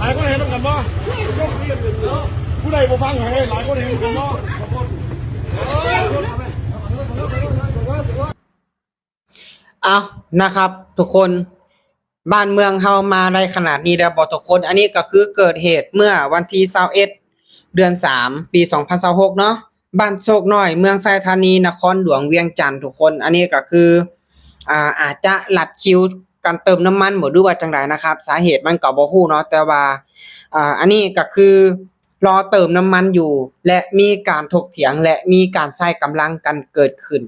ຫຼາຍຄົນເຫັນນຳກັນບໍ່? ຜູ້ໃດບໍ່ຟັງໃຫ້ ຫຼາຍຄົນເຫັນນຳກັນບໍ່? ເອົາ ນະຄັບທຸກຄົນ ບ້ານເມືອງເຮົາມາໄດ້ຂະໜາດນີ້ແລ້ວບໍ່ທຸກຄົນ? ອັນນີ້ກໍຄືເກີດເຫດເມື່ອວັນທີຊາວເອັດ ເດືອນສາມ ປີສອງພັນຊາວຫົກເນາະ ບ້ານໂຊກນ້ອຍ ເມືອງໄຊທານີ ນະຄອນຫຼວງວຽງຈັນທຸກຄົນ. ອັນນີ້ກໍຄື ອ່າ ອາດຈະລັດຄິວກັນເຕີມນ້ຳມັນບໍ່ ຫຼືວ່າຈັ່ງໃດນະຄັບ ສາເຫດມັນກໍບໍ່ຮູ້ເນາະ ແຕ່ວ່າ ອ່າ ອັນນີ້ກໍຄືລໍເຕີມນ້ຳມັນຢູ່ ແລະ ມີການຖົກຖຽງ ແລະ ມີການໃຊ້ກຳລັງກັນເກີດຂຶ້ນ.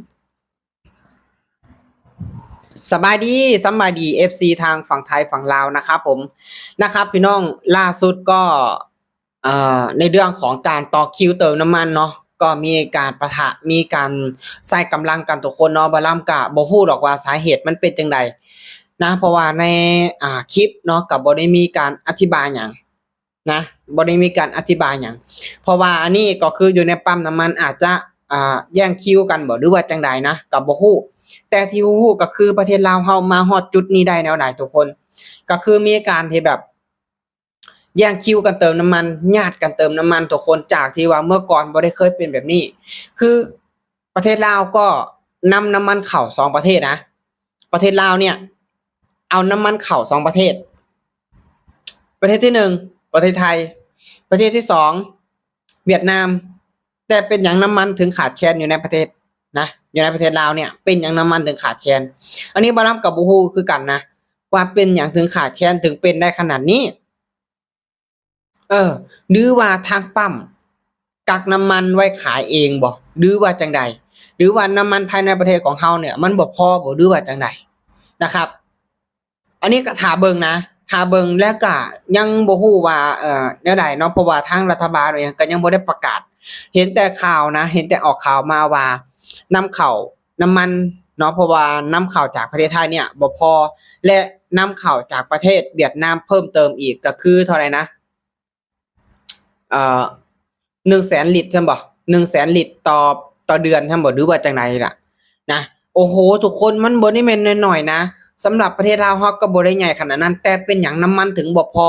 ສະບາຍດີ ສະບາຍດີ ເອັຟຊີ ທາງຝັ່ງໄທຝັ່ງລາວນະຄັບຜົມ ນະຄັບພີ່ນ້ອງ ລ່າສຸດກໍ ເອີ ໃນເລື່ອງຂອງການຕໍ່ຄິວເຕີມນ້ຳມັນເນາະ ກໍມີການປະທະ ມີການໃຊ້ກຳລັງກັນທຸກຄົນເນາະ. ບ່າວລຳກະບໍ່ຮູ້ດອກວ່າສາເຫດມັນເປັນຈັ່ງໃດນະ ເພາະວ່າໃນ ອ່າ ຄລິບເນາະ ກໍບໍ່ໄດ້ມີການອະທິບາຍຫຍັງ ນະ ບໍ່ໄດ້ມີການອະທິບາຍຫຍັງ ເພາະວ່າອັນນີ້ກໍຄືຢູ່ໃນປ້ຳນ້ຳມັນອາດຈະ ອ່າ ແຍ່ງຄິວກັນບໍ່ ຫຼືວ່າຈັ່ງໃດນະ ກໍບໍ່ຮູ້. ແຕ່ທີ່ຮູ້ໆກໍຄືປະເທດລາວເຮົາມາຮອດຈຸດນີ້ໄດ້ແນວໃດທຸກຄົນ ກໍຄືມີການທີ່ແບບແຍ່ງຄິວກັນເຕີມນ້ຳມັນ ຍາດກັນເຕີມນ້ຳມັນທຸກຄົນ ຈາກທີ່ວ່າເມື່ອກ່ອນບໍ່ໄດ້ເຄີຍເປັນແບບນີ້ ຄື ປະເທດລາວກໍນຳນ້ຳມັນເຂົ້າສອງປະເທດນະ ປະເທດລາວເນ່ຍເອົານ້ຳມັນເຂົ້າສອງປະເທດ ປະເທດທີໜຶ່ງ ປະເທດໄທ ປະເທດທີສອງ ຫວຽດນາມ. ແຕ່ເປັນຫຍັງນ້ຳມັນເຖິງຂາດແຄນຢູ່ໃນປະເທດນະ ຢູ່ໃນປະເທດລາວເນ່ຍ ເປັນຫຍັງນ້ຳມັນເຖິງຂາດແຄນ? ອັນນີ້ບ່າວລຳກໍບໍ່ຮູ້ຄືກັນນະ ວ່າເປັນຫຍັງເຖິງຂາດແຄນ ເຖິງເປັນໄດ້ຂະໜາດນີ້. ເອີ ຫຼືວ່າທາງປ້ຳກັກນ້ຳມັນໄວ້ຂາຍເອງບໍ່ ຫຼືວ່າຈັ່ງໃດ? ຫຼືວ່ານ້ຳມັນພາຍໃນປະເທດຂອງເຮົາເນ່ຍມັນບໍ່ພໍບໍ່ ຫຼືວ່າຈັ່ງໃດນະຄັບ? ອັນນີ້ກໍຖ້າເບິ່ງນະ ຖ້າເບິ່ງ ແລ້ວກໍຍັງບໍ່ຮູ້ວ່າ ເອີ ແນວໃດເນາະ ເພາະວ່າທາງລັດຖະບານຫຍັງກໍຍັງບໍ່ໄດ້ປະກາດ ເຫັນແຕ່ຂ່າວນະ ເຫັນແຕ່ອອກຂ່າວມາວ່ານຳເຂົ້າ ນ້ຳມັນເນາະ ເພາະວ່ານຳເຂົ້າຈາກປະເທດໄທເນ່ຍບໍ່ພໍ ແລະ ນຳເຂົ້າຈາກປະເທດຫວຽດນາມເພີ່ມເຕີມອີກ ກໍຄືເທົ່າໃດນະ ເອີ ໜຶ່ງແສນລິດຊັ້ນບໍ່ ໜຶ່ງແສນລິດຕໍ່ ຕໍ່ເດືອນຊັ້ນບໍ່ ຫຼືວ່າຈັ່ງໃດລະນະ. ໂອ້ໂຫ ທຸກຄົນ ມັນບໍ່ໄດ້ແມ່ນນ້ອຍໆນະ ສຳລັບປະເທດລາວເຮົາກໍບໍ່ໄດ້ໃຫຍ່ຂະໜາດນັ້ນ ແຕ່ເປັນຫຍັງນ້ຳມັນເຖິງບໍ່ພໍ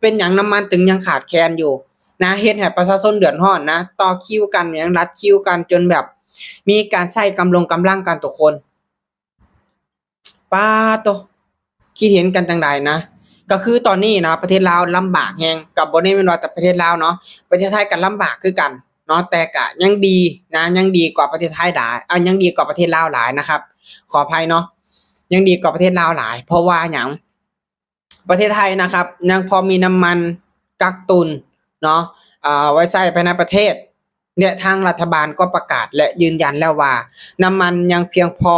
ເປັນຫຍັງນ້ຳມັນເຖິງຍັງຂາດແຄນຢູ່ ນະ ເຮັດໃຫ້ປະຊາຊົນເດືອດຮ້ອນນະ ຕໍ່ຄິວກັນຫຍັງ ລັດຄິວກັນຈົນແບບມີການໃຊ້ກຳລົງກຳລັງກັນທຸກຄົນ. ປາໂຕ ຄິດເຫັນກັນຈັ່ງໃດນະ? ກໍຄືຕອນນີ້ນະ ປະເທດລາວລຳບາກແຮງ ກໍບໍ່ໄດ້ແມ່ນວ່າແຕ່ປະເທດລາວເນາະ ປະເທດໄທກໍລຳບາກຄືກັນເນາະ ແຕ່ກໍຍັງດີນະ ຍັງດີກວ່າປະເທດໄທຫຼາຍ ເອົາ ຍັງດີກວ່າປະເທດລາວຫຼາຍນະຄັບ ຂໍອະໄພເນາະ ຍັງດີກວ່າປະເທດລາວຫຼາຍ ເພາະວ່າຫຍັງ? ປະເທດໄທນະຄັບ ຍັງພໍມີນ້ຳມັນກັກຕຸນເນາະ ເອີ ໄວ້ໃຊ້ພາຍໃນປະເທດ ແລະ ທາງລັດຖະບານກໍປະກາດ ແລະ ຢືນຢັນແລ້ວວ່າ ນ້ຳມັນຍັງພຽງພໍ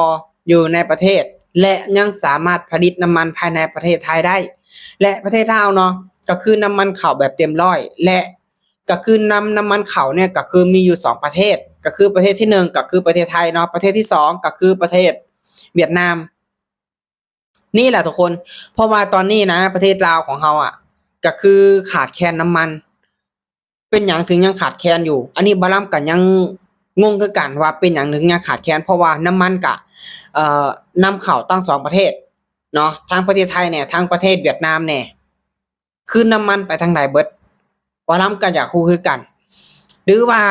ຢູ່ໃນປະເທດ ແລະ ຍັງສາມາດຜະລິດນ້ຳມັນພາຍໃນປະເທດໄທໄດ້ ແລະ ປະເທດລາວເນາະ ກໍຄືນ້ຳມັນເຂົ້າແບບເຕັມຮ້ອຍ ແລະ ກໍຄືນຳ ນ້ຳມັນເຂົ້າເນ່ຍ ກໍຄືມີຢູ່ສອງປະເທດ ກໍຄືປະເທດທີໜຶ່ງ ກໍຄືປະເທດໄທເນາະ ປະເທດທີສອງ ກໍຄືປະເທດຫວຽດນາມ. ນີ້ແຫຼະທຸກຄົນ ເພາະວ່າຕອນນີ້ນະ ປະເທດລາວຂອງເຮົາອະ ກະຄືຂາດແຄນນ້ຳມັນ. ເປັນຫຍັງເຖິງຍັງຂາດແຄນຢູ່? ອັນນີ້ບ່າວລຳກະຍັງງົງຄືກັນວ່າເປັນຫຍັງເຖິງຍັງຂາດແຄນ ເພາະວ່ານ້ຳມັນກະ ເອີ ນຳເຂົ້າທັງສອງປະເທດເນາະ ທັງປະເທດໄທແດ່ ທັງປະເທດຫວຽດນາມແດ່. ຄືນນ້ຳມັນໄປທາງໃດເບິດ? ບ່າວລຳກໍຢາກຮູ້ຄືກັນ ຫຼືວ່າ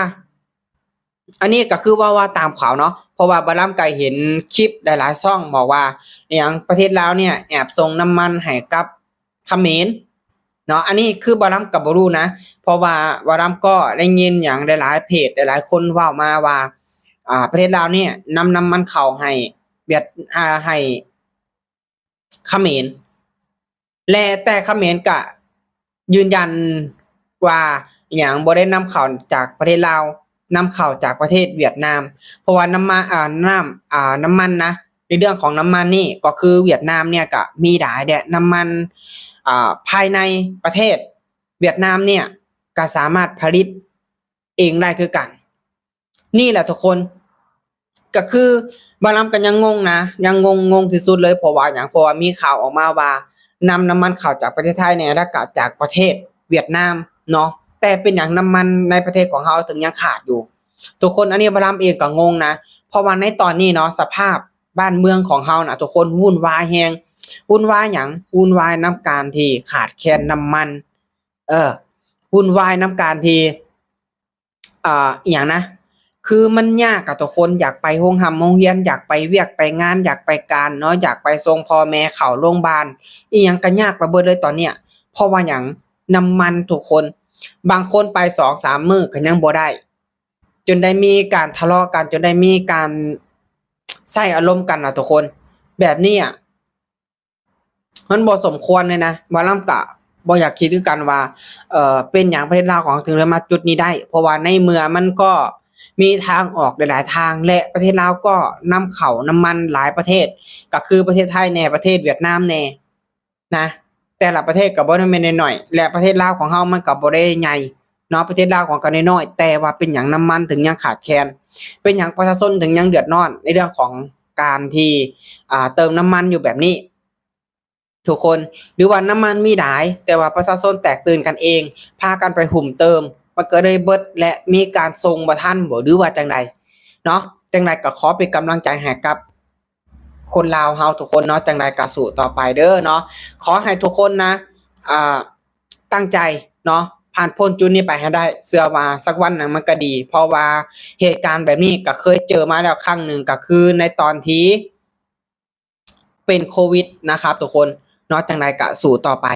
ອັນນີ້ກໍຄືເວົ້າ ເວົ້າຕາມຂ່າວເນາະ ເພາະວ່າບ່າວລຳກໍເຫັນຄລິບຫຼາຍໆຊ່ອງບອກວ່າ ອີຫຍັງ ປະເທດລາວເນ່ຍແອບສົ່ງນ້ຳມັນໃຫ້ກັບຂະເໝນເນາະ. ອັນນີ້ຄືບ່າວລຳກໍບໍ່ຮູ້ນະ ເພາະວ່າບ່າວລຳກໍໄດ້ຍິນຫຍັງຫຼາຍໆເພຈ ຫຼາຍໆຄົນເວົ້າມາວ່າ ອ່າ ປະເທດລາວເນ່ຍນຳນ້ຳມັນເຂົ້າໃຫ້ຫວຽດ ອ່າ ໃຫ້ ຂະເໝນ ແລະ ແຕ່ຂະເໝນກະຢືນຢັນວ່າ ອີຫຍັງ ບໍ່ໄດ້ນຳເຂົ້າຈາກປະເທດລາວ ນຳເຂົ້າຈາກປະເທດຫວຽດນາມ ເພາະວ່ານ້ຳມັນ ອ່າ ນ້ຳ ອ່າ ນ້ຳມັນນະ ໃນເລື່ອງຂອງນ້ຳມັນນີ້ ກໍຄືຫວຽດນາມເນ່ຍກະມີຫຼາຍແດ່ ນ້ຳມັນ ອ່າ ພາຍໃນປະເທດຫວຽດນາມເນ່ຍກະສາມາດຜະລິດເອງໄດ້ຄືກັນ. ນີ້ແຫຼະທຸກຄົນ ກໍຄືບ່າວລຳກໍຍັງງົງນະ ຍັງງົງ ງົງທີ່ສຸດເລີຍ ເພາະວ່າຫຍັງ ເພາະວ່າມີຂ່າວອອກມາວ່ານຳນ້ຳມັນເຂົ້າຈາກປະເທດໄທແດ່ ແລ້ວກໍຈາກປະເທດຫວຽດນາມເນາະ ແຕ່ເປັນຫຍັງນ້ຳມັນໃນປະເທດຂອງເຮົາເຖິງຍັງຂາດຢູ່? ທຸກຄົນ ອັນນີ້ບ່າວລຳເອງກໍງົງນະ ເພາະວ່າໃນຕອນນີ້ເນາະ ສະພາບບ້ານເມືອງຂອງເຮົານະ ທຸກຄົນວຸ່ນວາຍແຮງ ວຸ່ນວາຍຫຍັງ? ວຸ່ນວາຍນຳການທີ່ຂາດແຄນນ້ຳມັນ ເອີ ວຸ້ນວາຍນຳການທີ່ ອ່າ ອີ່ຫຍັງນະ ຄືມັນຍາກອະທຸກຄົນ ຢາກໄປໂຮງຮ່ຳໂຮງຮຽນ ຢາກໄປວຽກໄປງານ ຢາກໄປການເນາະ ຢາກໄປສົ່ງພໍ່ແມ່ເຂົ້າໂຮງບານ ອີ່ຫຍັງກໍຍາກໄປເບິດເລີຍຕອນເນີ້ຍ. ເພາະວ່າຫຍັງ? ນ້ຳມັນທຸກຄົນ ບາງຄົນໄປສອງສາມມື້ກໍຍັງບໍ່ໄດ້ ຈົນໄດ້ມີການທະເລາະກັນ ຈົນໄດ້ມີການໃຊ້ອາລົມກັນນະທຸກຄົນ. ແບບນີ້ອະ ມັນບໍ່ສົມຄວນເລີຍນະ. ໝໍລຳກະບໍ່ຢາກຄິດຄືກັນວ່າ ເອີ ເປັນຫຍັງປະເທດລາວຂອງເຮົາເຖິງໄດ້ມາຈຸດນີ້ໄດ້ ເພາະວ່າໃນເມື່ອມັນກໍມີທາງອອກຫຼາຍໆທາງ ແລະ ປະເທດລາວກໍນຳເຂົ້ານ້ຳມັນຫຼາຍປະເທດ ກໍຄືປະເທດໄທແດ່ ປະເທດຫວຽດນາມແດ່ນະ. ແຕ່ລະປະເທດກໍບໍ່ໄດ້ແມ່ນນ້ອຍໆ ແລະ ປະເທດລາວຂອງເຮົາມັນກໍບໍ່ໄດ້ໃຫຍ່ເນາະ ປະເທດລາວຂອງເຮົາກໍນ້ອຍໆ ແຕ່ວ່າເປັນຫຍັງນ້ຳມັນເຖິງຍັງຂາດແຄນ? ເປັນຫຍັງປະຊາຊົນເຖິງຍັງເດືອດຮ້ອນໃນເລື່ອງຂອງການທີ່ ອ່າ ເຕີມນ້ຳມັນຢູ່ແບບນີ້? ທຸກຄົນ ຫຼືວ່ານ້ຳມັນມີຫຼາຍ ແຕ່ວ່າປະຊາຊົນແຕກຕື່ນກັນເອງ ພາກັນໄປຫຸ້ມເຕີມ ມັນກໍເລີຍເບິດ ແລະ ມີການສົ່ງບໍ່ທັນບໍ ຫຼືວ່າຈັ່ງໃດເນາະ? ຈັ່ງໃດກໍຂໍເປັນກຳລັງໃຈໃຫ້ກັບຄົນລາວເຮົາທຸກຄົນເນາະ. ຈັ່ງໃດກໍສູ້ຕໍ່ໄປເດີເນາະ. ຂໍໃຫ້ທຸກຄົນນະ ອ່າ ຕັ້ງໃຈເນາະ ຜ່ານພົ້ນຈຸດນີ້ໄປໃຫ້ໄດ້. ເຊື່ອວ່າສັກວັນໜຶ່ງມັນກໍດີ ເພາະວ່າເຫດການແບບນີ້ກໍເຄີຍເຈີມາແລ້ວຄັ້ງໜຶ່ງ ກໍຄືໃນຕອນທີ່ ເປັນໂຄວິດນະຄັບທຸກຄົນເນາະ. ຈັ່ງໃດກະສູ້ຕໍ່ໄປ